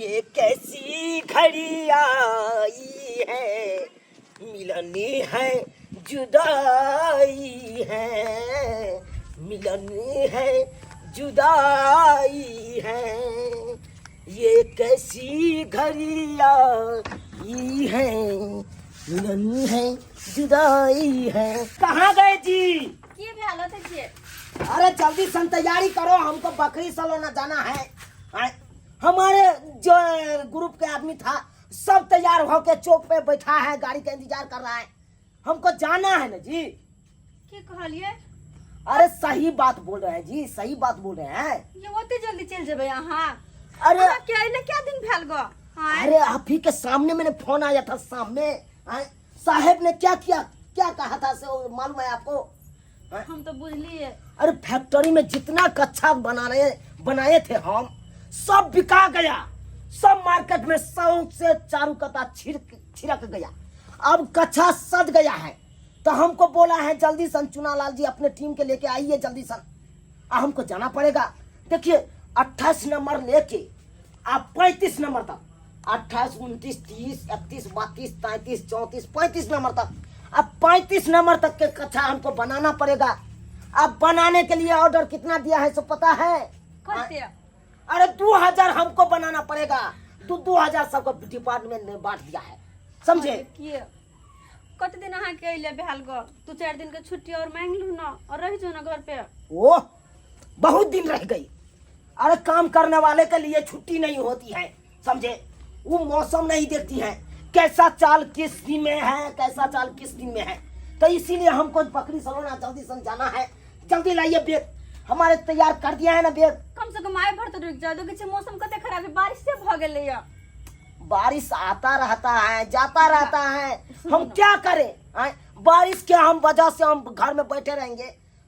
ये कैसी घड़ी आई है, मिलन है जुदाई है, मिलन है जुदाई है, ये कैसी घड़ी आई है, मिलन है जुदाई है। कहाँ गए जी? की भेल होते छियै? अरे जल्दी से तैयारी करो, हमको बकरी सलोना जाना है। आय, हमारे जो ग्रुप के आदमी था सब तैयार होके चौक पे बैठा है, गाड़ी का इंतजार कर रहा है, हमको जाना है ना जी। की कहलिए? अरे सही बात बोल रहे हैं जी, सही बात बोल रहे हैं। ये ओते जल्दी चल जेबै अहाँ? अरे अहाँ के अइले क्या दिन भेल गो? आँय? अरे आप ही के सामने मैंने फोन आया था सामने। आय, साहेब ने क्या किया, क्या कहा था से वो मालूम है आपको? आय? हम तो बुझलिए। अरे फैक्ट्री में जितना कच्छा बनाए थे हम, सब बिका गया, सब मार्केट में सौ से चारू कता छिड़क गया। अब कच्छा सद गया है, तो हमको बोला है जल्दी सन चुनालाल जी अपने टीम के लेके आइए जल्दी सन, आ हमको जाना पड़ेगा। देखिए 28 नंबर लेके आप 35 नंबर तक, 28 29 30 31 32 33 34 35 नंबर तक, अब 35 नंबर तक के कच्छा हमको बनाना पड़ेगा। अब बनाने के लिए ऑर्डर कितना दिया है सो पता है? कते? अरे 2000 हमको बनाना पड़ेगा, 2000 सबको डिपार्टमेंट ने बांट दिया है, समझे? किए कते दिन अहाँ के अइले भेल गो? 2-4 दिन के छुट्टी और मांग लू ना और रह जो ना घर पे। ओह बहुत दिन रह गई। अरे काम करने वाले के लिए छुट्टी नहीं होती है, समझे? वो मौसम नहीं देखती है कैसा चाल किस दिन में है, कैसा चाल किस दिन में है, तो इसीलिए हमको बकरी सलोना जल्दी से जाना है। जल्दी लाइए बैग, हमारे तैयार कर दिया है ना बैग। कम से कम आए भर तो रुक जाओ, देखै छियै मौसम कते खराब है, बारिश से भ गेलै या। बारिश आता रहता है जाता रहता है, हम क्या करें? आए? बारिश के हम वजह से हम घर में बैठे रहेंगे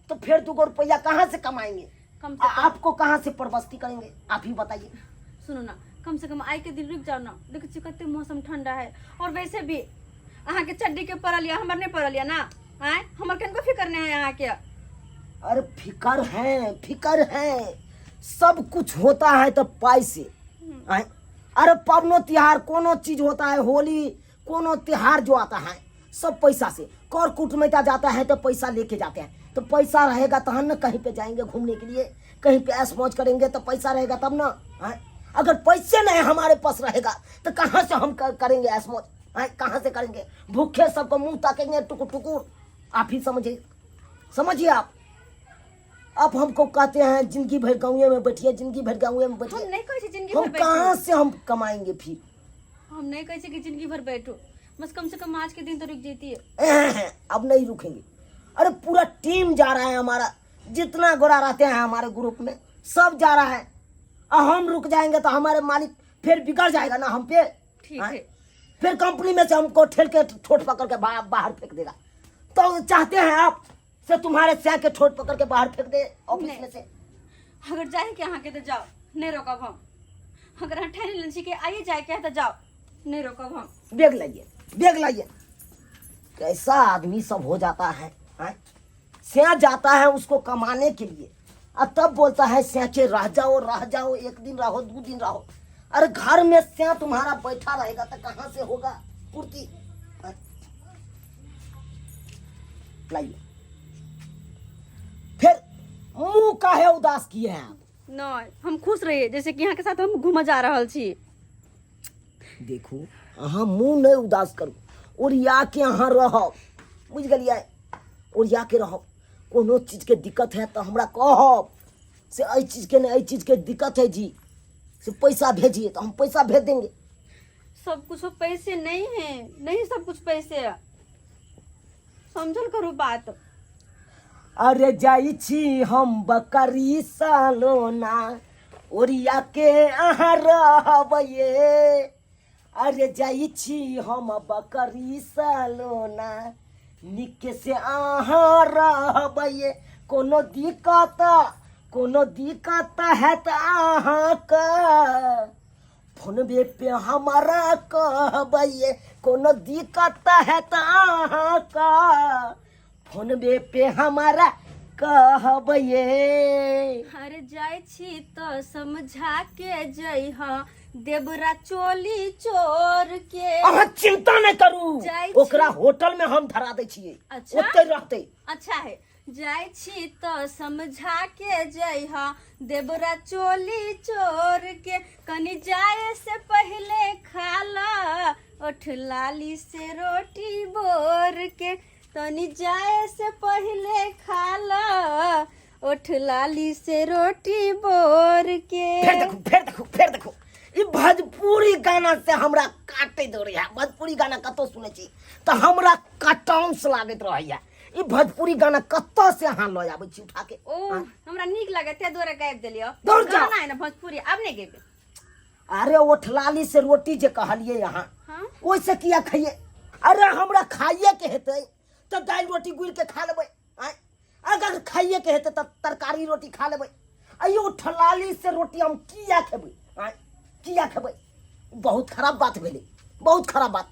तो फिर 2 रुपया कहाँ से कमाएंगे? कम से कम आपको कहाँ से परबस्ती करेंगे, आप ही बताइए। सुनो ना, कम से कम आइ के दिन रुक जाओ ना, देखै छियै कते मौसम ठंडा है, और वैसे भी अहाँ के चड्डी के पड़ल या हमर नहीं पड़ल या ना, आय हमर कनको फिकर नहीं है अहाँ के। अरे फिकर है, फिकर है, सब कुछ होता है तो पाई से। आय? अरे पवनो तिहार कोनो चीज होता है, होली कोनो तिहार जो आता है सब पैसा से। कर कुटमैता जाता है तो पैसा लेके जाते हैं, तो पैसा रहेगा तहन ना कहीं पे जाएंगे घूमने के लिए, कहीं पे ऐश मौज करेंगे तो पैसा रहेगा तब ना। आय? अगर पैसे नहीं हमारे पास रहेगा तो कहाँ से हम करेंगे ऐश मौज? आय? कहाँ से करेंगे? भूखे सबको मुंह ताकेंगे टुकुर टुकुर। आप ही समझिए, समझिए आप। आप हमको कहते हैं जिंदगी भर गाँव में बैठिए, जिंदगी भर गाँव में बैठिए। हम नहीं कहै छी जिंदगी हम भर बैठू। कहाँ से हम कमाएंगे फिर? हम नहीं कहै छी कि जिंदगी भर बैठू, बस कम से कम आज के दिन तो रुक जैती। अब नहीं रुकेंगे। अरे पूरा टीम जा रहा है हमारा, जितना गोरा रहते हैं हमारे ग्रुप में सब जा रहा है, और हम रुक जाएंगे तो हमारे मालिक फिर बिगड़ जाएगा ना हम पे। ठीक हाँ? है। फिर कंपनी में से हमको ठेल के ठोट पकड़ के बाहर फेंक देगा। तो चाहते हैं आप से तुम्हारे सह के ठोट पकड़ के बाहर फेंक दे ऑफिस नहीं। में से? अगर जाए के अहाँ के तो जाओ, नहीं रोकब हम। अगर अहाँ ठानि लेने छी कि आइए जाए के है तो जाओ, नहीं रोकब हम। बैग लाइए, बैग लाइए। कैसा आदमी सब हो जाता है, हैं? स्या जाता है उसको कमाने के लिए और तब बोलता है स्या के रह जाओ, रह जाओ, एक दिन रहो, 2 दिन रहो। अरे घर में स्या तुम्हारा बैठा रहेगा तो कहाँ से होगा पूर्ति? हैं? लाइए। फिर मुंह काहे उदास किए हैं आप? नहीं, हम खुश रहिए जैसे कि यहाँ के साथ हम घूमऽ जा रहल छी। देखू अहाँ मुंह नहीं उदास करू, ओरिया के अहाँ रहब, बुझ गेलियै? ओरिया के रहब, कोनो चीज के दिक्कत है तो हमरा कहब से एहि चीज के नहीं, एहि चीज के दिक्कत है जी, से पैसा भेजिए तो हम पैसा भेज देंगे। सब कुछ पैसे नहीं है, नहीं सब कुछ पैसे है, समझल करू बात। अरे जाई छी हम बकरी सालोना, ओरिया के अहाँ रहबये। अरे जाई छी हम बकरी सालोना, निके से अहाँ रहबये। कोनो दिक्कत, कोनो दिक्कत हैत अहाँके फोनबे पे हमारा कहबये। कोनो दिक्कत हैत अहाँके फोनबे पे हमारा कहबये। अरे जाय छी तो समझा के जइह, देबरा चोली चोर के। अहाँ चिंता नहि करू, जाइ छी। ओकरा होटल में हम धरा दै छियै। अच्छा। ओतै रहतै। अच्छा है, जाइ छी तऽ समझा के जइह देबरा चोली चोर के, कनि जाए से पहले खा ल ओठ लाली से रोटी बोर के, तनी जाए से पहले खा ल ओठ लाली से रोटी बोर के। फेर देखू, फेर देखू, फेर देखू, ई भोजपुरी गाना से हमरा काटैत रहैया। भोजपुरी गाना कतौ सुनै छी तऽ हमरा कटाउंस लागैत रहैया। ई भोजपुरी गाना कतऽ से अहाँ लऽ आबै छी उठा के? ओ हमरा नीक लगे ते दुआरे गाबि देलियो। दौड़ जाओ। गाना है ना भोजपुरी, आब नहीं गेबे। अरे ओठलाली से रोटी जे कहलियै अहाँ, हाँ, ओहिसँ किया खइयै? अरे हमरा खाइए के हेतै तऽ दालि रोटी गुड़ि के खा लेबै, आँय, अगर खाइए के हेतै तऽ तरकारी रोटी खा लेबै। अयो ठलाली से रोटी हम किया खेबै? आँय, किया खेबै? बहुत खराब बात भेलै, बहुत खराब बात।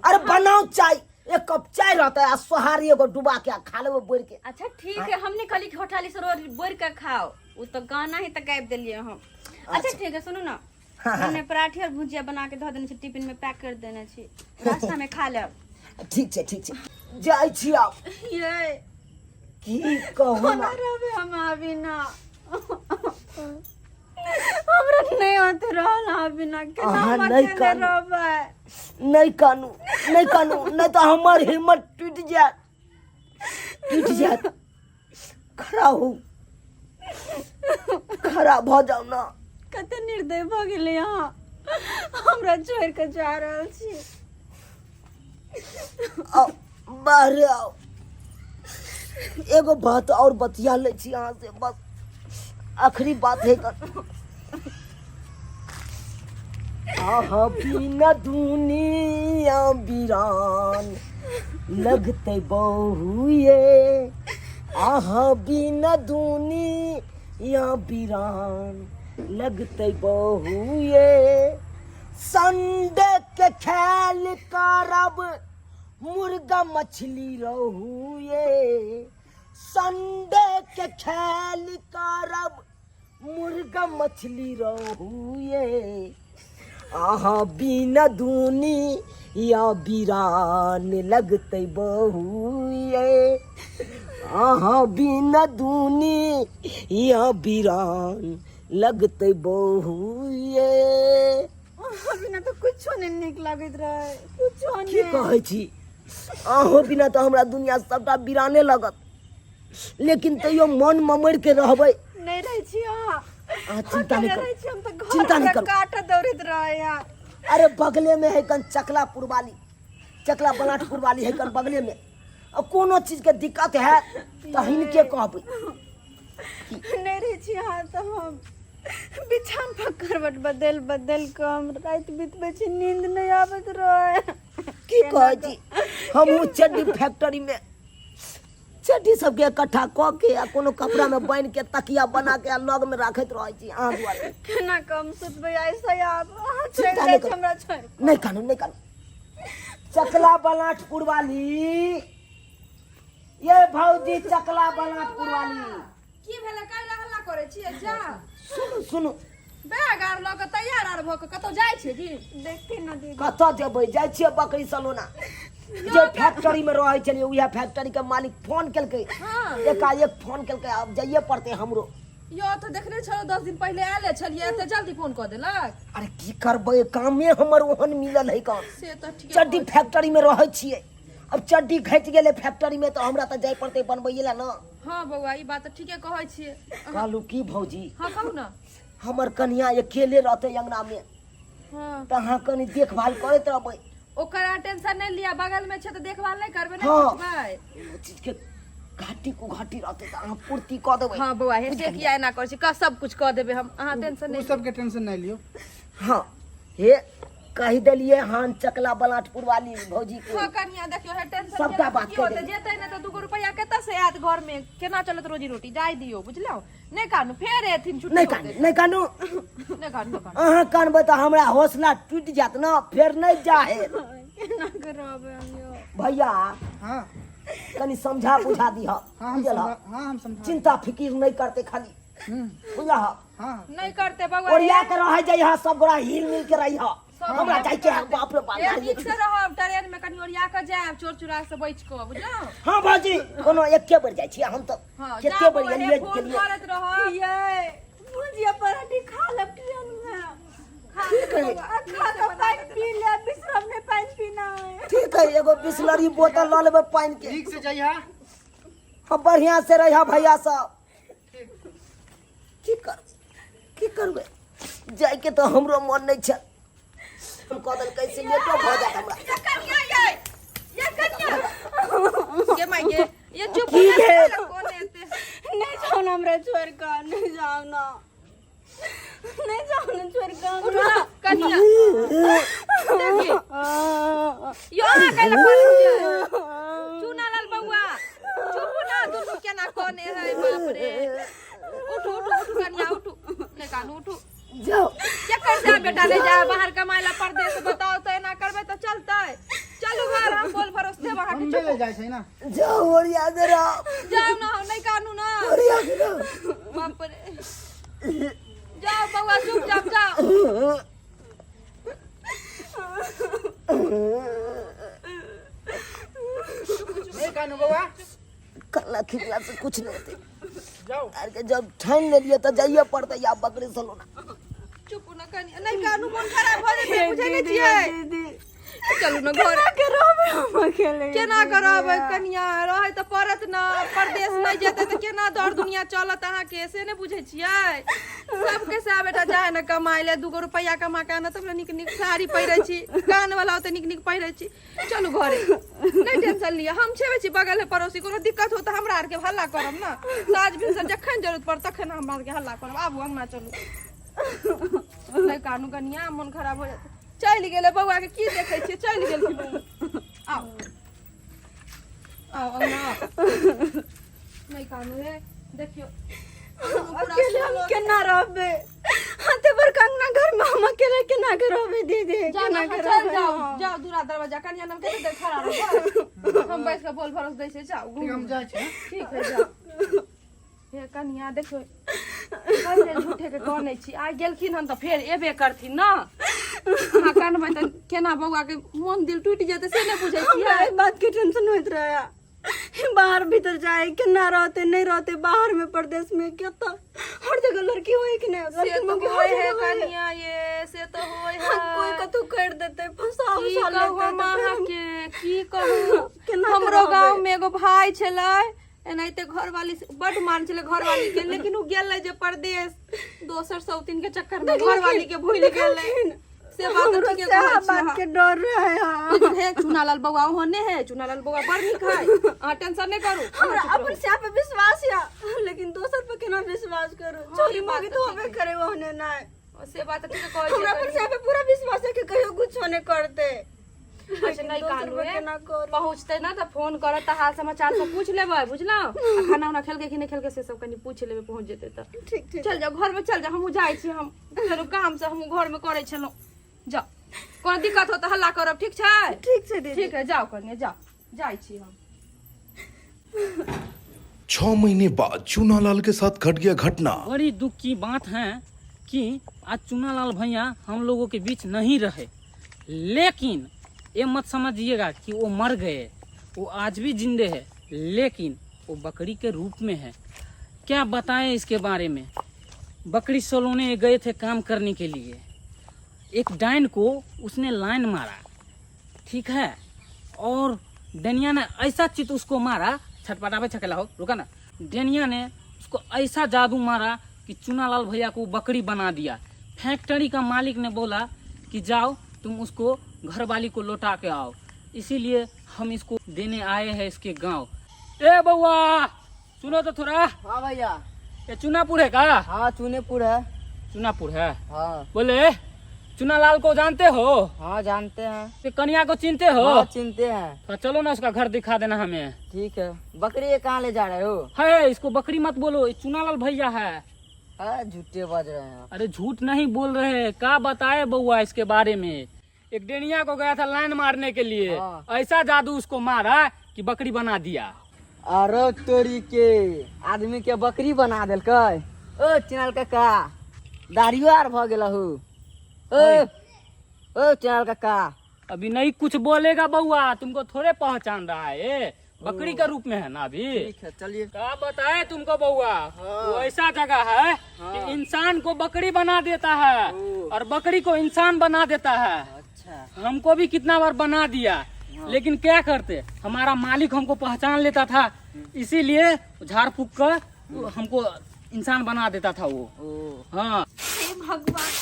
अरे बनाउ चाय, एक कप चाय रहतै आ सोहारी एगो डुबा के आ खा लेबै बोरि के। अच्छा ठीक है, हमने कहली कि होटल से रोटी बोर के खाओ, वो तो गाना ही तो गाबि देलियै हम। अच्छा ठीक है, सुनू ना, हाँ, हाँ। हमने पराठे और भुजिया बना के धऽ देने छी, टिफिन में पैक कर देने छी, रास्ता में खा लेब। ठीक छै, ठीक छै, जाइ छी आब। ये की कहू कोना ना रहबै हम आबी ना, हमरा नहि होते रहल आबी ना, केना अहाँ हम नहि अकेले कानू। रहबै? नहि कानू, नहि कानू, नहि तऽ हमर हिम्मत टूटि जायत, टूटि जायत। खड़ा हो, खड़ा भऽ जाउ ना। कते निर्दय भऽ गेलै अहाँ, हमरा छोड़ि कऽ जा रहल छी। आउ बाहरे आउ, एगो बात और बतिया लै छी अहाँ से, बस आखिरी बात है। कर अहाँ बिना दुनिया वीरान लगते बहुए, अहाँ बिना दुनिया वीरान लगते बहुए, संडे के खेल करब मुर्गा मछली रहुए, संडे के खेल करब मुर्गा मछली रहुए, अहाँ बिना दुनी या बिरान लगते बहुए, अहाँ बिना दुनी या बिरान लगते बहुए। अहाँ बिना तऽ कुछो नहि नीक लगैत रहै, कुछो की नहि। कहै छी, अहूँ बिना तऽ हमरा दुनिया सबटा बिराने लगत, लेकिन तैयो मन ममरि के रहबै। नहि रहै छी अहाँ। अहाँ चिंता नहि अकेले करू। रहै छी हम तऽ घर चिंता नहि हमरा करू। काटऽ दौड़ैत रहै। अरे बगले में है कन चकला पुरवाली, चकला बलाटपुर वाली है कन बगले में, आ कोनो चीज के दिक्कत है तऽ हिनके कहबै। नहि रहै छी अहाँ तऽ हम बिछान पर करवट बदल बदल कऽ हम राति बितबै छी, नींद नहि आबैत रहै। की कहै छी, हमहूँ चड्डी फैक्ट्री में चड्डी सबके इकट्ठा कऽ के आ कोनो कपड़ा में बान्हि के तकिया बना के आ लग में राखैत रहै छी अहाँ दुआरे। केना कम सुतबै ऐसे आब अहाँ चलि चिंता जाइ नहि छी करू। हमरा छोड़ि कऽ। नहि कानू, नहि कानू। चकला बलाटपुर वाली, ये भौजी, चकला बलाटपुर वाली। की भेलै? काल्हि हल्ला करै छियै? जा। सुनू, सुनू। बैग आर लऽ कऽ तैयार आर भऽ कऽ कतौ जाइ छियै की? देखती न दीदी। कतऽ जेबै, जाइ छियै बकरी सलोना, जे फैक्ट्री में रहै छलियै उएह फैक्ट्री के मालिक फोन केलकै। हाँ। एकाएक फोन केलकै, आब जाइए पड़तै हमरो। यो तऽ देखने छलहुँ 10 दिन पहिले आयले छलियै, एते जल्दी फोन कऽ देलक? अरे की करबै, कामे हमर ओहन मिलल है काम। से तऽ ठीके। चड्डी फैक्ट्री में रहै छियै, अब चड्डी घटि गेलै फैक्ट्री में तऽ हमरा तऽ जाय पड़तै बनबैये लए ना। हँ बौआ, ई बात तऽ ठीके कहै छियै। कहलू की भौजी? हँ, कहू ने। हमर कनिया अकेले रहतै अंगना में। हाँ। तऽ अहाँ कनि देखभाल करैत रहबै। ओकर अहाँ टेंशन नहि लिअ, बगल में छै तऽ देखभाल नहि करबै? नहि हाँ। पुछबै? कोनो चीज के घाटी कुघाटी रहतै तऽ अहाँ पूर्ति कऽ देबै। हँ बौआ, हे से किया एना करै छी? कह सब कुछ कऽ देबै हम, अहाँ टेंशन ओ नहि। सबके टेंशन नहि लियौ। हाँ, हे कहि देलियै हन चकला बलाटपुर वाली भौजी के। हाँ कनिया, देखियौ, हे टेंशन सबटा केला बात की कहि होतै? देलियै। जेतै नहि तऽ दूगो रुपैआ कतऽ से आयत? घर में केना चलत रोजी रोटी? जाय दियौ, बुझलहुँ? नहि कानू, फेर एथिन छुट्टी नहि होतै। कानू, नहि कानू। नहि कानू, नहि कानू। अहाँ कानबै तऽ हमरा हौसला टूटि जायत ने, फेर नहि जाहे। केना कऽ रहबै हम यौ? भैया। हाँ। कनि समझा बुझा दिह। हाँ, हम बुझल? समझा, हाँ, हम समझा। चिंता फिकिर नहि करतै खाली। बुझला हाँ। नहि करते बौआ। ओरिया के रह जाइ सब गोरा हिल मिल के रही हमरा जाइ के है, बाप रे बाप। ए, नीक से रहब ट्रेन में, कनि ओरिया के जायब, चोर चुरा से बचि कऽ, बुझलहुँ? हाँ भाजी, कोनो एके बेर जाइ छियै हम तऽ। हाँ, कते जाउ बेर बौआ, हे, गेलियै फोन गेलियै। करैत रहब। ये भुजिया पराठी खा लेब ट्रेन में। खा ठीक है। बौआ, खा के पानि पी लेब, विश्राम में पानि पीना है। ठीक है, एगो बिसलरी बोतल लऽ लेबै पानि के। ठीक से जइहा। हम बढ़िया से रहिया भैया सब। की करबै, की करबै, जाइके तऽ हमरो मन नहि छै। हम कऽ देलकै से लेटो भऽ जायत हमरा। ये कनिया, ये ये कनिया के माय गे, ये चुप की हो जा, भेल? कोन एते नहीं जाओ ना हमरा छोड़ के, नहीं जाओ ना, नहीं जाओ ना छोड़ के। उठू ना कनिया, देखी यो अहाँ कैला कहलहुँ? चूना लाल बौआ, चुप ना, दुनू केना कोने है, बाप रे। उठू उठू उठू कनिया, उठू, नहि कानू, उठू। जाओ। केकर जा बेटा ले जा बाहर कमाय ला परदेश, बताओ तऽ एना करबै तऽ चलतै? चलू घर, हम बोल भरोस देब अहाँके। हम चुप ले जाइ छै ना। जाओ, ओरिया दे रहा। जाउ ना, नहि कानू ना। ओरिया दे रहा। बाप रे, जाओ बौआ, चुपचाप जाओ। नहीं कानू बौआ। कल्ला खिचला से कुछ नहीं होते। जाओ। अरे जब ठान लेलिए तऽ जाइए पड़तै या बकरी सलोना। चुप न कनी, नहि कानू, मोन खराब भऽ जेतै, बुझै नहि छियै? दीदी। चलू ने घर। केना के रहबै हम अकेले? केना के रहबै कनिया? रहै तऽ पड़त ने, परदेश नहि जेतै तऽ केना दौड़ दुनिया चलत अहाँके, से नहि बुझै छियै? सबके सएह बेटा जाइ ने कमाइ लए, दूगो रुपैआ कमा के आनत तब ने नीक नीक साड़ी पहिरै छी, कान वाला ओते नीक नीक पहिरै छी। चलू घरे, नहि टेंशन लिअ, हम छेबे छी बगल में पड़ोसी। कोनो दिक्कत हो तऽ हमरा आरके हल्ला करब ने, साँझ भिनसर जखन जरूरत पड़त तखन हमरा आरके हल्ला करब। आबू अंगना चलू। नहि कानू कनिया, मोन खराब हो जायत। चलि गेलै बौआ के की देखै छियै, चलि गेलखिन ओ। आउ आउ अंगना आउ। नहि कानू हे, देखियौ अकेले हम केना रहबै? हाथे पर कंगना घर में हम अकेले केना के रहबै दीदी? जाओ केना ना, के चल रहबै? जाओ जाओ दूरा दरवाजा, कनिया नाम कते देर खड़ा रहबै? हम बैस के बोल भरोस दै छै, जाओ। ठीक, हम जाइ छी। ठीक है, जाओ। हे कनिया, देखियौ, पहिले झूठे के कहने छी, आइ गेलखिन हन तऽ फेर एबे करथिन ना। अहाँ कानबै तऽ केना बौआ के मोन दिल टूटि जेतै, से नहि बुझै हमरा छियै? एहि बात के टेंशन होइत रहे, बाहर भीतर जाए केना रहते नहीं रहते बाहर में परदेश में। कतऽ हर जगह लड़की होई कि नहीं? से लड़की तऽ मौगी हर होइ है जगह होय है। कनिया, ये से तऽ होइ है। हाँ, कोई कतौ कर देते, फंसा की उसा कहू लेते हम तऽ फेर अहाँके, की कहू? केना के हमरो रहबै? गाँव में एगो भाई छलै, एनाहिते घरवाली से- बड मान छलै घरवाली के, लेकिन उ गेलै जे परदेश दोसर सौतीन के चक्कर में घरवाली के भूल गेलै। देखलखिन? से बात हमरो ठीके सएह कहै छी बात अहाँ। के डर रहे। हाँ। लेकिन हे चुनालाल बौआ ओहने है, चुनालाल बौआ बड़ नीक है, अहाँ टेंशन नहि करू। हमरा अपन स्या पे विश्वास या, लेकिन दोसर पे केना विश्वास करू? हाँ, चोरी ई बात मांगे तऽ तो ठीक होबे करे, ओहने नहीं। से बात तऽ ठीके कहै हमरा छियै। अपन स्या पे पूरा विश्वास है कि कहियो कुछो नहीं करते। अच्छा, नहि दोसर कानू पे हे। केना करू? पहुँचतै ने तऽ फोन करत तऽ हाल समाचार सब पूछि लेबै, बुझलहुँ? आ खाना उना खेलकै कि नहि खेलकै, से सब कनि पूछि लेबै पहुँच जेतै तऽ। ठीक ठीक। चल जाओ घर में, चल जाओ, हमहूँ जाइ छी, हम फेरो काम से हमहूँ घर में करै छलहुँ। जाओ, कोनो दिक्कत हो तऽ हल्ला करब, ठीक छै? ठीक छै दीदी। ठीक है, जाओ कनिया, जाओ, जाइ छी हम। 6 महीने बाद चूनालाल के साथ घट गया घटना। बड़ी दुख की बात है कि आज चुनालाल भैया हम लोगों के बीच नहीं रहे, लेकिन ये मत समझिएगा कि वो मर गए। वो आज भी जिंदे है, लेकिन वो बकरी के रूप में है। क्या बताएं इसके बारे में। बकरी सलोने गए थे काम करने के लिए, एक डाइन को उसने लाइन मारा, ठीक है, और डनिया ने ऐसा चित उसको मारा, छटपटावे छकेला हो, रुका ना। डनिया ने उसको ऐसा जादू मारा कि चुनालाल भैया को बकरी बना दिया। फैक्ट्री का मालिक ने बोला कि जाओ तुम उसको घरवाली को लौटा के आओ, इसीलिए हम इसको देने आए हैं इसके गांव। ए बउआ, सुनो तो थोड़ा। हाँ भैया। ये चुनापुर है का? हाँ, चुनेपुर है। चुनापुर है? हाँ। बोले, चुनालाल को जानते हो? हाँ, जानते हैं। तो कन्या को चिनते हो? हाँ, चिनते हैं। तो चलो ना, उसका घर दिखा देना हमें। ठीक है। बकरी ये कहाँ ले जा रहे हो? है, इसको बकरी मत बोलो, ये चुनालाल भैया है। हाँ, झूठे बज रहे हैं। अरे झूठ नहीं बोल रहे, का बताए बउआ इसके बारे में। एक डेनिया को गया था लाइन मारने के लिए। हाँ। ऐसा जादू उसको मारा कि बकरी बना दिया। अरे तोरी के, आदमी के बकरी बना देलकै। ओ चुनाल काका दाढ़ियो आर भऽ गेल हु। ओ ओ चुनाल काका, अभी नहीं कुछ बोलेगा बउआ, तुमको थोड़े पहचान रहा है, बकरी के रूप में है ना अभी। ठीक है चलिए। क्या बताए तुमको बउआ, वो ऐसा जगह है कि इंसान को बकरी बना देता है और बकरी को इंसान बना देता है। अच्छा। हमको भी कितना बार बना दिया, लेकिन क्या करते, हमारा मालिक हमको पहचान लेता था, इसीलिए झाड़ फूक कर हमको इंसान बना देता था वो। ओ हाँ। हे भगवान,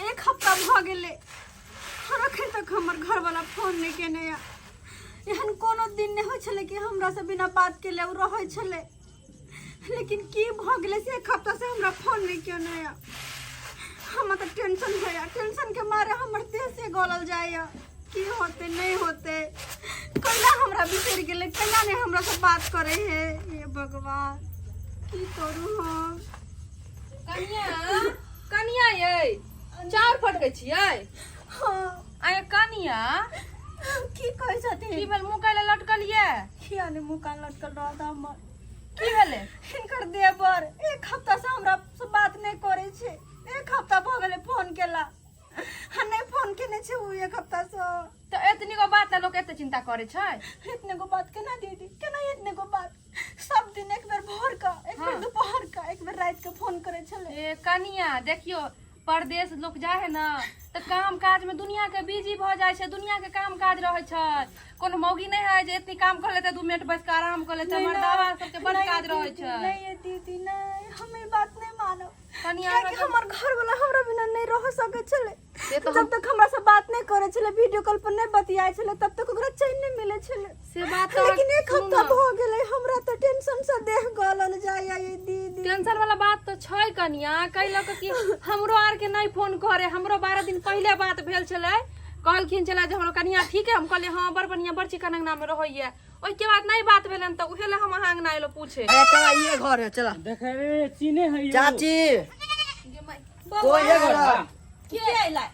एक हफ्ता भऽ गेलै और अखन तक हमर घरवाला फोन नहि केने यऽ। एहन कोनो दिन नहि होइ छलै कि हमरा से बिना बात केले ओ रहै छलै, लेकिन की भऽ गेलै से एक हफ्ता से हमरा फोन नहि केने यऽ। हमरा तऽ टेंशन होइए, टेंशन के मारे हमर देह से गलल जाइए। की होतै नहि होतै, कैला हमरा बिसरि गेलै, कैला नहि हमरा से बात करै है। हे भगवान, की करू हम? कनिया, कनिया यै, चाउर फटकै छियै? हाँ। आये कनिया, की कहै छथिन? की भेल, मुँह कैले लटकल ये? किया ने मुँह कान लटकल रहत हमर? की भेलै? हिनकर देवर एक हफ्ता से हमरा से बात नहि करै छै। एक हफ्ता भऽ गेलै फोन केला, आ नहि फोन केने छै ओ एक हफ्ता से। तऽ एतनी गो बात लए लोक एते चिंता करै छै? इतने गो बात केना दीदी, केना इतने गो बात? सब दिन एक बेर भोर का, एक बेर दोपहर का, एक बेर रात के फोन करै छलै। ए कनिया देखियो, परदेश लोक जाइ है ना तऽ काम काज में दुनिया के बिजी भऽ जाइ छै, दुनिया के काम काज रहै छै। कोनो मौगी नहि है जे एतनी काम कर लेतै 2 मिनट बैस के आराम कर लेतै। नहि, मर्दावा सबके बड़ नहि, काज रहै दीदी, छै। नहीं ये दीदी, नहीं, हम ई बात नहीं मानब। कनिया, कियाकि हमर घर वाला हमरा बिना नहीं रह सकै छलै। से तऽ जब तक हमरा से बात नहीं करै छलै, वीडियो कॉल पर नहीं बतियाइ छलै, तब तक ओकरा चैन नहीं मिलै छलै। से बात तऽ लेकिन एक सुनू हफ्ता ना। भऽ गेलै, हमरा तऽ टेंशन से देह गलल जाइए ये दीदी। टेंशन वाला बात तऽ छै कनिया, कै लऽ कऽ कि हमरो आर के नहीं फोन करे। हमरो 12 दिन पहिले बात भेल छलै, कहलखिन छलै जे हमरो कनिया ठीक है। हम कहलियै हाँ, बड़ बढ़िया, बड़ चिकन अंगना में रहैया। ओहिके बाद नहीं बात भेलन, तऽ उहे लए हम अहाँ अंगना एलहुँ पूछे। अरे चला, ये घर है, चला। देखे रे, चीने है यो। चाची तो ये घर है। के अइलै?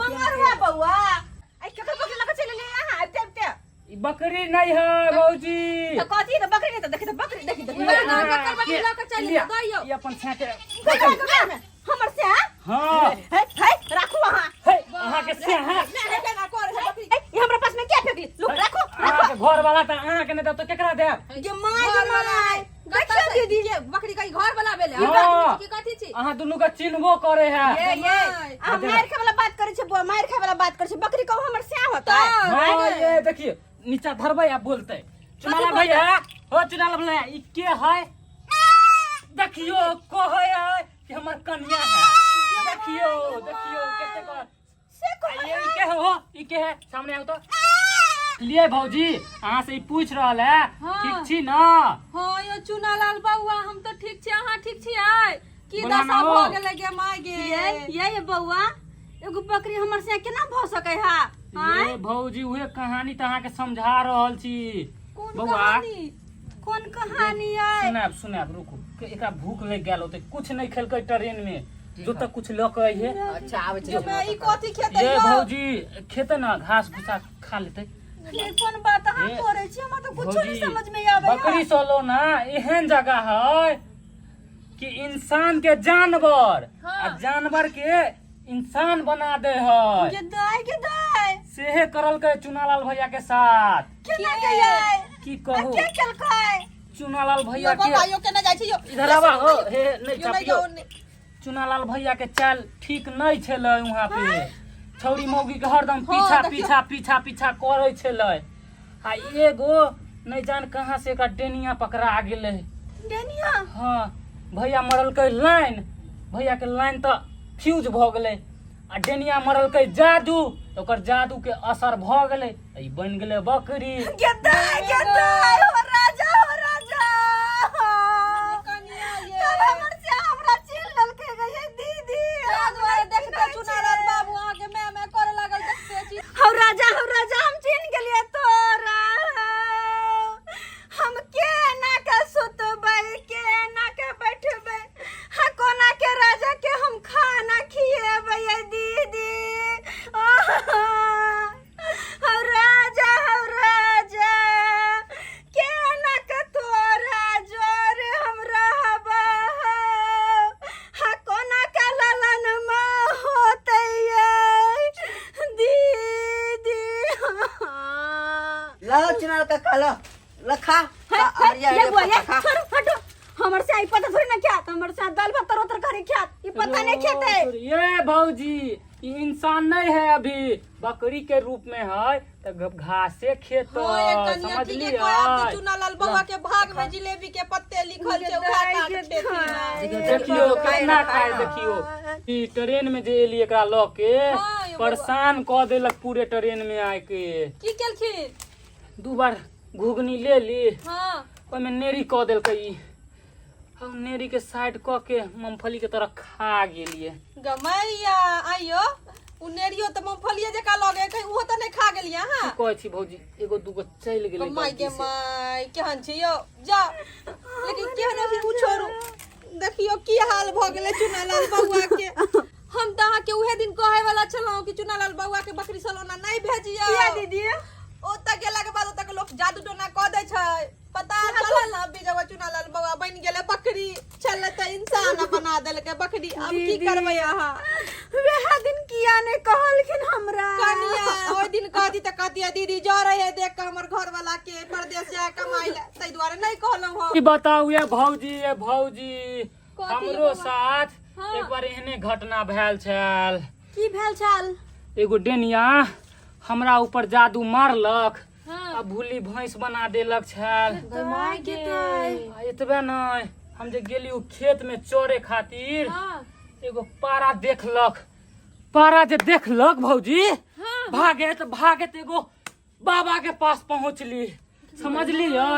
मंगरुआ बौआ, आई केकर बकरी लऽ कऽ चलि एलियै अहाँ आबिते आबिते? ई बकरी नहीं है भौजी। तऽ कथी तऽ बकरी नहि तऽ देखी तऽ बकरी, देखी देखी। ना, ना, ककर बकरी लऽ कऽ चलि एलियै? दैयौ। ई अपन छाके हमर से हाँ? हाँ। हे हे, राखू अहाँ। हे, अहाँ के से हाँ। ए, ई हमरा पास में क्या फेंकली? लुक, राखू। अहाँ के घर वाला तऽ अहाँ के नहि देब तऽ केकरा देब? गे my, गे my, देखियौ दीदी। के बकरी कहीं घर वाला भेलै? हाँ। की कथी छी? अहाँ दुनू के चिन्हबो करे है। ये ये, अहाँ मार खाय वाला बात करै छै बौआ, मार खाय वाला बात करै छै। बकरी कहू हमर स्या होतै? हाँ, ये देखिए, नीचा धरबै आ बोलतै। चुनाला भैया, हो चुनाला भैया, ई के है? देखियो कहै है कि हमर कन्या है। देखियो देखियो कते कह से कहै ये ई के है? हो ई के है? सामने आओ तो। लिए भौजी, अहाँ से ई पूछ रहल है। हाँ। ठीक छी ना? हाँ यो चुनालाल बौआ, हम तऽ ठीक छी, अहाँ ठीक छी? आइ की बोला दशा ना हो। भऽ गेलै गे my गे। ये ये बौआ, एगो बकरी हमर से केना भऽ सकै है? आँय? ये भौजी, उहे कहानी तऽ अहाँके समझा रहल छी। कोन बौआ कहानी? कोन कहानी अइ? सुनाब सुनाब, रुकू। के एकरा भूख लागि गेल होतै, कुछ नहीं खेलकै ट्रेन में, जो तक कुछ लऽ के अइहे। अच्छा, आबै जो छै। मैं ई कथी खेतै ये यौ? भौजी, खेतै ना, घास भूसा खा लेतै। ये कोन बात अहाँ ये करै छी? हमरा तऽ कुछो नहीं भौजी, समझ में आबै। बकरी सोलो ना एहन जगह है कि इंसान के जानवर आ जानवर के इंसान बना दे है। गे दाय, गे दाय, सेहे करलकै चुनालाल भैया के साथ। केना के यै? की कहू, के केलकै? चुनालाल भैया यौ बाबा के यौ, केना जाइ छी यौ? इधर आबा हो। हे नहीं यौ नहि चापियो। यौ, नहि। चुनालाल भैया के चाल ठीक नहीं छलै। वहाँ पे छौरी मौगी के हरदम पीछा देखियौ। पीछा पीछा पीछा करै छलै, आ एगो नहीं जान कहाँ से एकरा डेनिया पकड़ा गेलै। डेनिया? हाँ, भैया मरलकै लाइन, भैया के लाइन तऽ फ्यूज भऽ गेलै, आ डेनिया मरलकै जादू, तऽ ओकर जादू के असर भऽ गेलै, आ ई बनि गेलै बकरी। गे दाय, गे दाय, हो राजा, हो राजा, कनिया ये तब हमर से हमरा चिन्ह लेलकै गे ये दीदी। ताहि दुआरे देखते चुनालाल बाबू अहाँके मैं मैं करे लागल देखते छी। हौ राजा, हौ राजा, हम चिन्ह गेलियै तोरा। हम केना के सुतबै, केना के बैठबै, हा कोना के राजा के हम खाना खिएबै ये दीदी? आहा, हौ राजा, हौ राजा, के ला चुनाल काका ला लखा हे, ये बुआ ये छोड़ो हटो। हमर से आई पता थोड़ी ना ख्यात, हमर से दाल भात तर तरकारी ख्यात, ई पता नहीं खेते। ये भौजी ई इंसान नहीं है, अभी बकरी के रूप में है तो घासे खेत। हाँ, ये कनिया ठीक है कोई आब तो चुनालाल बउआ के भाग में जिलेबी के पत्ते लिखल छै उहा काट खेथिन। देखियो केना खाए, देखियो ई ट्रेन में जे एली एकरा ल के हाँ, यो बउआ। परेशान क देलक पूरे ट्रेन में आके। की केलखिन? दू बार घुघनी ले ली, हाँ ओहिमे नेरी क देलकै ई, हम नेरी के साइड क के मूंगफली के तरह खा गेलिए। गमैया आइयो उ नेरियो तऽ मूंगफलिये जकाँ लगे कहीं उहो तऽ नहि खा गेलियै अहाँ? की कहै छी भौजी, एगो दूगो चलि गेलै माय के गलती से। माय केहन छी यौ जा, लेकिन केहन छी उ छोड़ू, देखियौ की हाल भऽ गेलै चुनालाल बउआ के। हम तऽ अहाँके उहे दिन कहै वाला छलहुँ कि चुनालाल बउआ के बकरी सलोना नहि भेजियौ। किया दीदी? ओतऽ गेलाके बाद ओतऽ के लोक जादू टोना कऽ दै छै, पता चलल ना अभी जब चुनालाल बउआ बनि गेलै बकरी छलै तऽ इंसान बना देलकै बकरी, आब की करबै अहाँ? वएह दिन किया नहि कहलखिन हमरा? कनिया ओहि दिन कहती तऽ कहती दीदी जरै है देख कऽ हमर घर वाला के परदेश जाय कमाइ लए, ताहि दुआरे नहि कहलहुँ हम। की बताउ ये भौजी, ये भौजी कथी हमरो बौआ? साथ हाँ। एक बार एहने घटना भेल छल। की भेल छल? एगो डेनिया हमरा ऊपर जादू मारलक हाँ। आ भूली भैंस बना देलक छल। माय के दाय। आ एतबे नहि, हम जे गेली ओ खेत में चरे खातिर, हाँ। एगो पारा देखलक, पारा जे देखलक भौजी हाँ। भागैत भागैत एगो बाबा के पास पहुँचली, समझलियै?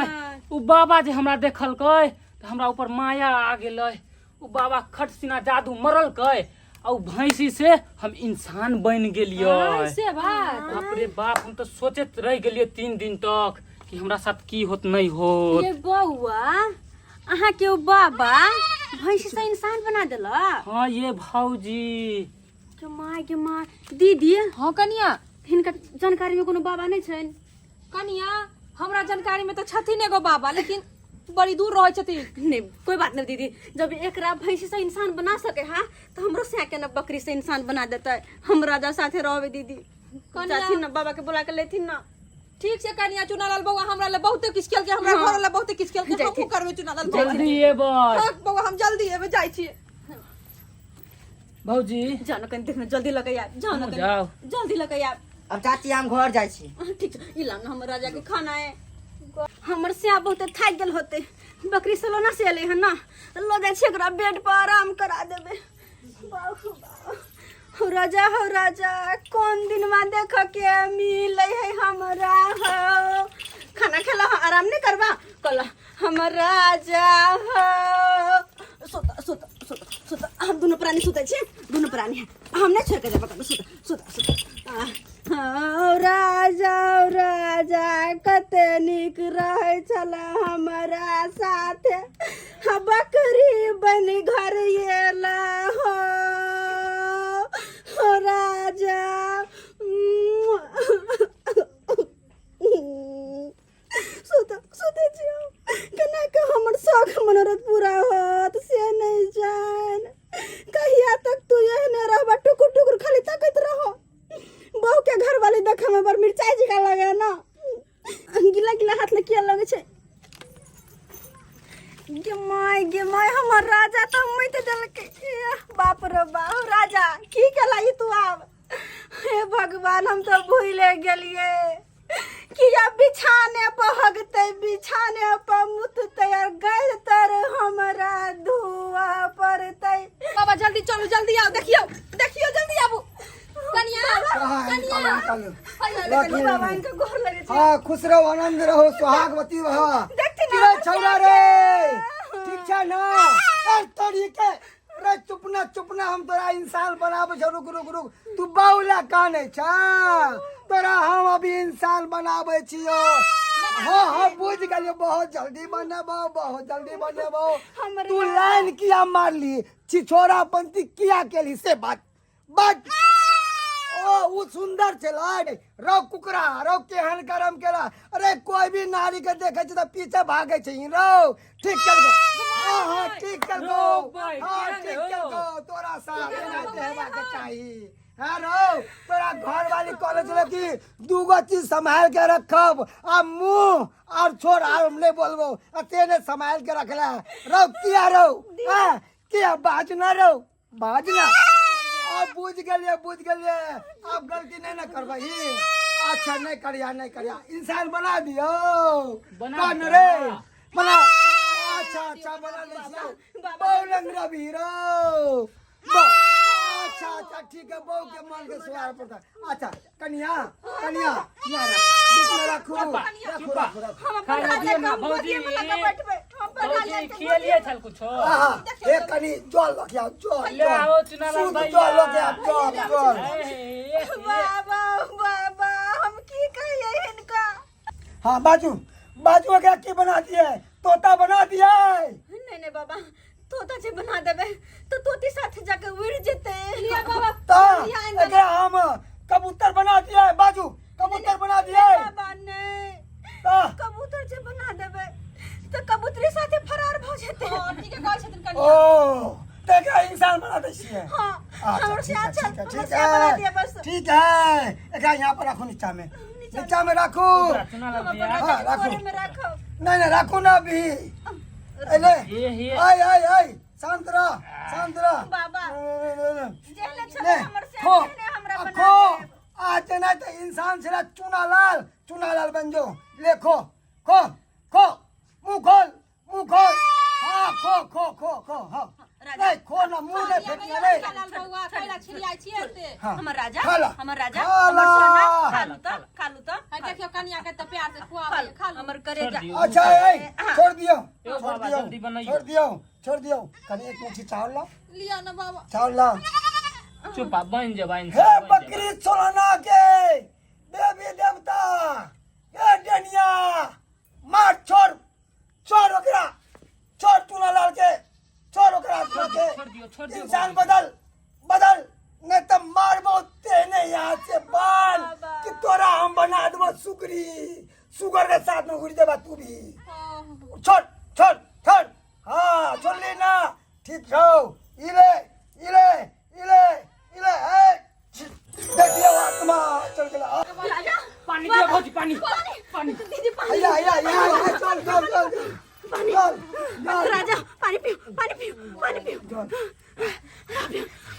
उ बाबा जे हमरा देखलकै तऽ हमरा ऊपर माया आ गेलै, उ बाबा खट सिना जादू मरलकै आ उ भैंसी से हम इंसान बनि गेलियै। से बात? बाप रे बाप, हम तऽ सोचैत रहि गेलियै 3 दिन तक कि हमरा साथ की होत नहि होत। ये बौआ अहाँ के ओ बाबा भैंसी से इंसान बना देलक? हाँ ये भौजी। के माय के माय। दीदी। हाँ कनिया। हिनका जानकारी में कोनो बाबा नहीं छनि? कनिया हमरा जानकारी में तऽ छथिन एगो बाबा, लेकिन बड़ी दूर रहै छथिन। नहीं कोई बात नहीं दीदी, जब एकरा भैंसी से इंसान बना सके हाँ तो हमरो से के ना बकरी से इंसान बना देते, हम राजा साथे रहबे दीदी। कनिया। जाथिन ना बाबा के बुला के लेथिन ना। ठीक छै कनिया, चुनालाल बउआ हमरा ले बहुते किछु केलकै, हमरा हाँ। घर ले बहुते किछु केलकै, जाथिन। हमहूँ करबै चुनालाल बउआ। जल्दी एबै। हाँ, बउआ हम जल्दी एबै, जाइ छी। भौजी जाओ ना कनी देखना, जल्दी लगे यार, जाओ ना कनी। जाओ। जल्दी लगे यार। अब चाची हम घर जाइ छी। हाँ, ठीक छै, ई लाओ ना हमर राजा के खाना है। हमर सिया बहुते थाकि गेल होते, बकरी सलोना से एलै हन ना, लऽ जाइ छी एकरा बेड पर आराम करा देबै। बाबू बाबू हो राजा, हो राजा, कोन दिनवा देख के मिलै है हमरा हो। खाना खेला हो, आराम नहीं करबा कल हमर राजा हो। सुत सुत सुत सुत, हम दुनू प्राणी सुतै छी, दुनू प्राणी है, हम नहीं छोड़ के जाब कतौ। सुत सुत सुत। हो राजा, हो राजा, कते नीक रहै छल हमरा साथे, हाँ बकरी बनि घर एला हो, हो राजा। सुत सुतै छी हम। केना के हमर शौक मनोरथ पूरा होत से नहीं जान। कहिया तक तू एहने रहबा, टुकुर टुकुर खाली तकैत रहो। बहू के घर वाली देखे में बड़ मिरचाई जकाँ लगे ना, गिला गिला हाथ ले किया लगे छै। गे my गे my, हमर राजा तऽ मरि देलकै। बाप रे बाप, राजा की केला ई तू आब? हे भगवान, हम तऽ भूले गेलियै कि अब बिछाने पर हगते, बिछाने पर मुतते और गैर तर हमरा धुआ पड़ते। बाबा जल्दी चलू, जल्दी आओ, देखियो देखियो, जल्दी आबू। कनिया निकालो निकालो। देखियो बाबा इनका गोर लगे छै। हाँ खुश रहो, आनंद रहो, सुहागवती रहो। देखथिन रे छौड़ा रे, ठीक छै ना? ए तोरी के रे, चुपना चुपना, हम तोरा इंसान बनाबै छौ। रुक रुक रुक, तू बाउला कानै छ, तोरा हम अभी इंसान बनाबै छियो। हाँ हाँ बुझ गेलियो, बहुत जल्दी बनेबो, बहुत जल्दी बनेबो। तू लाइन किया मारली, छिछोरा पंती किया केली से बात बात। ओ उ सुंदर छलै रौ कुकरा रौ, केहन गरम केला। अरे कोई भी नारी के देखे छै तऽ पीछे भागे छै रौ। ठीक केलको, हाँ हाँ ठीक केलको, रौ भाई, हाँ केहन ठीक रौ? केलको, तोरा साथ एनाहिते हेबाक चाही। हाँ रो तोरा घर वाली कॉलेज छलै कि दूगो चीज संभाल के रखब आ मुंह और छोड़ आर हम नहीं बोलबो आ ते ने संभाल के रखला रो किया रो हाँ किया बाजना रो बाजना अब बुझ गेलिए बुझ गेलिए अब गलती नहीं ना करबही अच्छा नहीं करिया नहीं करिया इंसान बना दियो बना कौन दियो। रे बना अच्छा अच्छा बना दै छियौ बौलंग रवि रो अच्छा अच्छा ठीक है बहू के मन के सुधार पड़ता अच्छा कनिया कनिया यहाँ रख बीच में रखू रखू रखू रखू हम अपन खाना राजा दियो के ना हम भौजी गोदिए में लगा बैठबै हम अपन राजा भौजी के खियलिए छल कुछो आहा एक कनी जल लऽ के आओ जल ले आओ चुनालाल शुद्ध भैया। जल लऽ के आओ जल जल ए, ए, बाबा बाबा हम की कहिए हिनका हाँ बाजू बाजू एकरा की बना दिए तोता बना दिए नहीं नहीं बाबा तोता जे बना देबै तो तोती साथे जाके उड़ जेतै लिया बाबा तो लिया इनका। एकरा हम कबूतर बना दिए बाजू कबूतर बना दिए बाबा नहीं तो कबूतर जे बना देबै तो कबूतरी साथे फरार भ जेतै हँ, ठीके कहै छथिन कनिया ओ तो एकरा इंसान बना दै छियै हाँ अच्छा, हमर ठीक से है, अच्छा ठीक है, हमर ठीक से बना है दिया बस ठीक है एकरा यहाँ पर रखो नीचा में नीचा में रखो चुनालाल हम अपन भैया राजा हाँ, के राखू। कोरे में राखब नहीं नहीं रखो ना अभी अरे ये ये आय आय आय शांत रह शांत रह बाबा। नहीं, नहीं, नहीं। जेहने छलै ले, हमर से खो, तेहने हमरा आ, बना खो। देब। आज नहीं तो इंसान छला चुनालाल चुनालाल बन जो ले खो खो खो मुंह खोल मुंह खोल हाँ खो खो खो खो हाँ राजा। नहीं खो ना मुंह नहीं फेंकना नहीं लाल बौआ कैला छिड़ियाइ छियै एते हाँ हमर राजा खा ला। हमर राजा खा ला। हमर सोना खा लू त खा लू त है देखियौ कनिया के तऽ प्यार से खा खुआबै लू खा लू हमर करेजा छोड़ दियौ। अच्छा ए छोड़ दियो यो छोड़ बाबा, दियो जल्दी बनाइयो। छोड़ दियो छोड़ दियो कनी एक मुट्ठी चावल लाओ लिअ न बाबा चावल लाओ चुप आ, बन जेबा हे इंसान बन जेबा। बकरी सोलाना के देवी देवता हे डनिया मार छोड़ छोड़ ओकरा छोड़ चूना लाल के छोड़ ओकरा आत्मा के छोड़ दियो, छोड़ दियो। इंसान बदल बदल नहीं तो मारबो तेने यहाँ से बाल कि तोरा हम बना देबो सुगरी सुगर के साथ में उड़ देबा तू भी छोड़ छोड़ छोड़ हाँ छोड़ ले ना ठीक छौ इले इले इले इले ए देखियो आत्मा चल गेला राजा पानी दियो भौजी पानी पानी दीदी पानी आया आया आया चल चल चल चल चल राजा पानी पियो पानी पियो पानी पियो चल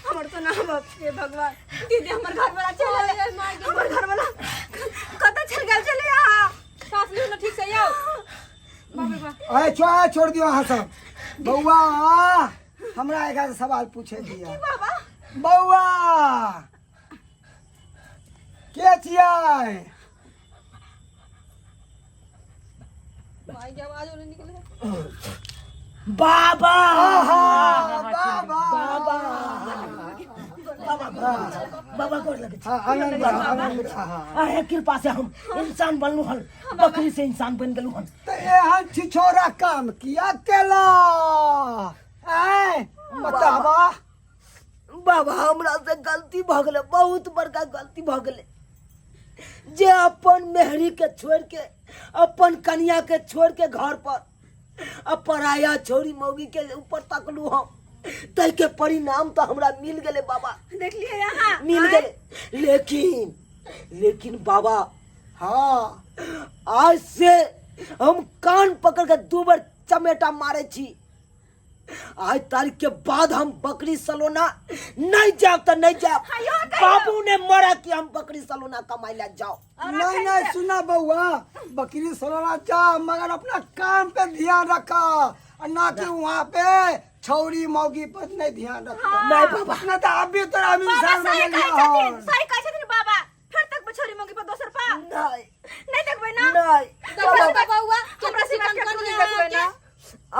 हमर तो नाम बाप हे भगवान दीदी हमर घर वाला चल गेलै हमर घर वाला कतऽ चल गेल चले आ सास लियौ न ठीक से यौ बाप रे बाप अरे छोड़ छोड़ दियो अहाँ सब बौआ हमरा एक सवाल पूछे दिया बाबा बौआ के छियै माय के आवाज नहि निकले बाबा आहा बाबा बाबा बाबा बाबा गोर लगे हाँ आनंद रह, आनंद रह, हाँ। अरे कृपा से हम इंसान बनलू हन बकरी से इंसान बन गेलू हन तऽ एहन छिछोरा काम किया केला आय बताबा बाबा हमरा से गलती भऽ गेलै बहुत बड़का गलती भऽ गेलै जे अपन मेहरी के छोड़ के अपन कनिया के छोड़ के घर पर आ पराया छोरी मौगी के ऊपर तकलू हम ताहि के परिणाम तो हमरा मिल गेलै बाबा देखलिए यहाँ मिल गेलै लेकिन लेकिन बाबा हाँ आज से हम कान पकड़ के दू बार चमेटा मारे छी आज तारीख के बाद हम बकरी सलोना नहीं जाओ तो नहीं जाओ बाबू ने मरा कि हम बकरी सलोना कमाई ला जाओ नहीं नहीं सुना बउआ बकरी सलोना जा मगर अपना काम पे ध्यान रखा और ना कि वहाँ पे छौरी मौगी पर नहीं ध्यान रखा नहीं बाबा ना तो अभी तोरा हम बाबा इंसान सही बन कहै लिया छथिन सही कहै छथिन बाबा फेर तक छोरी मौगी पर दोसर पा नहीं नहीं देखबै ना नहीं देखबै तऽ बौआ हमरा सिवा केकरो नहि देखबै ना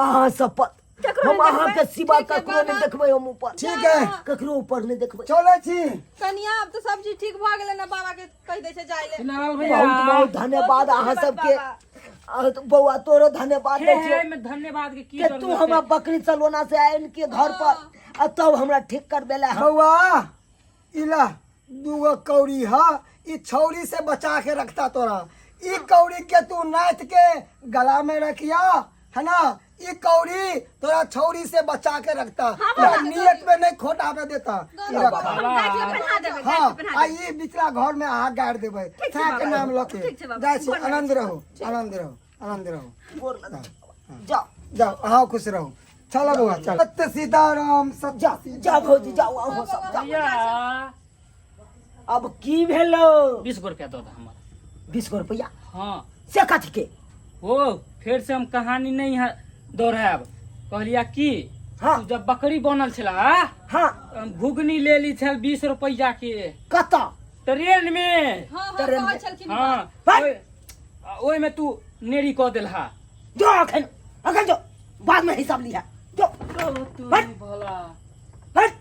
अहाँ शपथ केकरो हम नहि अहाँ के देखबै? सिवा ठीक है ककरो नहीं बाबा। देखबै हम ऊपर ठीक है ककरो ऊपर नहीं देखबै चलै छी कनिया आब तऽ सब चीज ठीक भऽ गेलै ने बाबा के कहि दै छै जाइ ले चुनालाल भैया बहुत बहुत धन्यवाद अहाँ सबके अहाँ तो बौआ तोरो धन्यवाद हे दै हे छियौ एहिमे धन्यवाद के की कि तू जरूरत हमरा है बकरी चलोना से आयल के घर पर आ तब हमरा ठीक कर देला हम बउआ इला दूगो कौड़ी ह ई छौरी से बचा के रखता तोरा ई कौड़ी के तू नाथ के गला में रखिया है ना ई कौड़ी तोरा छौरी से बचा के रखता, हाँ, तोरा बाबा, नियत में नहीं खोट आवे देता। ई रखा। हम गाय के पहना देबै, गाय हाँ के पहना आ देबै। ई बिचला घर में अहाँ गाड़ देबै, ठीक छै साह के बाबा। नाम लऽ के ठीक छै बाबा। जाइ छी। गोर लागै आनंद छी। रहू, आनंद रहू, आनंद रहू। गोर लगै छी बाबा। जाओ। जाओ, अहाँ खुश रहू। चलो बौआ, चल। सत्य सीताराम, सत्य जा जा भौजी, जाओ अहाँ सब जाओ। भैया अब की भेलो? 20 गो रुपया दऽ दे हमर। 20 गो रुपया? हाँ। से कथी के? हो फेर से हम कहानी नहीं है दोहरायब। कहलिया की, हाँ। तू जब बकरी बनल छला, हाँ, हम घुगनी ले ली छल 20 रुपया के। कतऽ? ट्रेन में। हाँ हाँ, ट्रेन कहै में। छलखिन। हाँ। भाई। ओहि में तू नेरी कऽ देलहा। जो अखन, अखन जो, बाद में हिसाब लिहा, जो। तू हट। भला। हट।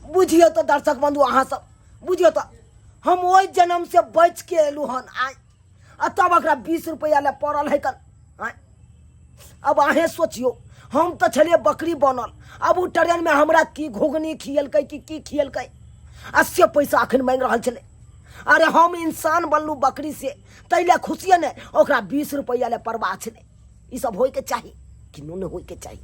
बुझियो तो दर्शक बंधु, अहाँ सब बुझियो तो हम ओहि जन्म से बच के एलू हन आय, आ तब एकरा 20 रुपया ले पड़ल है कन आय। अब अहें सोचियो, हम तो छलिए बकरी बनल, अब उ ट्रेन में हमरा की घुघनी खियलकै कि की खियलकै, आ से पैसा अखन मांगि रहल छलै। अरे हम इंसान बनलू बकरी से तै ले खुशिये ने, ओकरा 20 रुपया ले परवाह छलै। ई सब होइके चाही कि नहि होइके चाही?